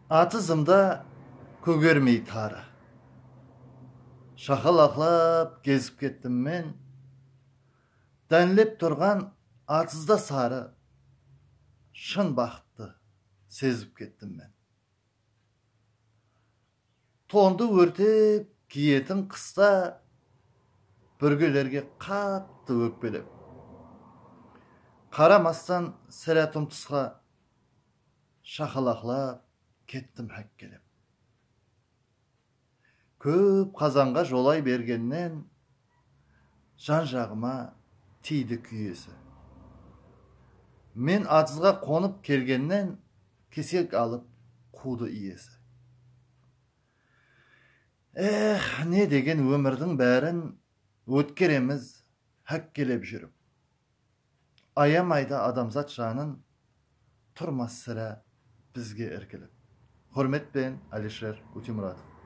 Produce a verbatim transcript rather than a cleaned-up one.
Atızımda kógermey tarı. Shaqalaqlap gezip kettim men. Dánlep turǵan atızda sarı, shın baxıttı sezip kettim men. Tondı órtep kiyetin qısta, búrgelerge qattı ókpelep. Qaramastan sirá tumtısqa, shaqalaqlap kettim hákkelep. Kóp qazanǵa jolay bergennen, jan-jaǵıma tiydi kúyesi. Men atızǵa qonıp kelgennen, kesek alıp quwdı iyesi. Eh, ne degen ómirdiń bárin ótkeremiz hákkelep júrip. Ayamaydı adamzat janın, turmas sirá bizge irkilip. Húrmet penen, Alisher Útemuratov.